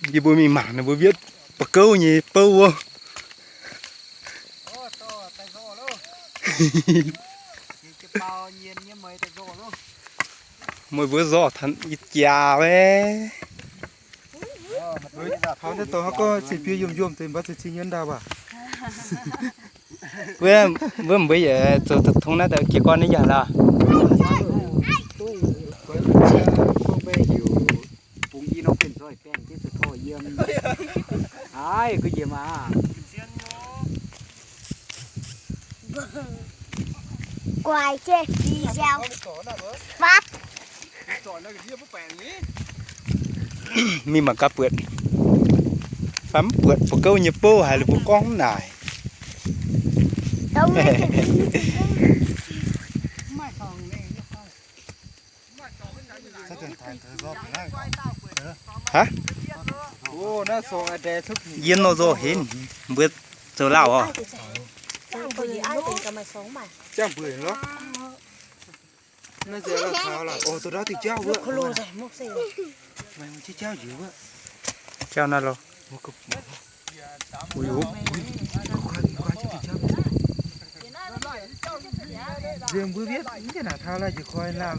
Yie mbuo mingh mangc ninh mbuo wetv ba'gouv nyei bouv wuov. Meih mbuo zorqv taux yie jaax maiv? Taux naaiv dorngx gorngv cin-biouv yiem yiem deix mv baac cin-cin nyei ndau baac. Wuov, wuov mbuo yaac zoux tong naaiv deix jiez gorn nyei yaac lorqc. Guai jienv fih nziau. Fatv. Mingh mangc gaax buatc. Fai mv buatc ba'gouv nyei bouv haaix, ninh mbuo gorngv naaic. Haaix? Yiem nor nzorc henv, mbuo zoux lauh oc. Jauv naaiv loh. Nziex mbuo wetv mv jienv naaic taux lai jiex koi lauh.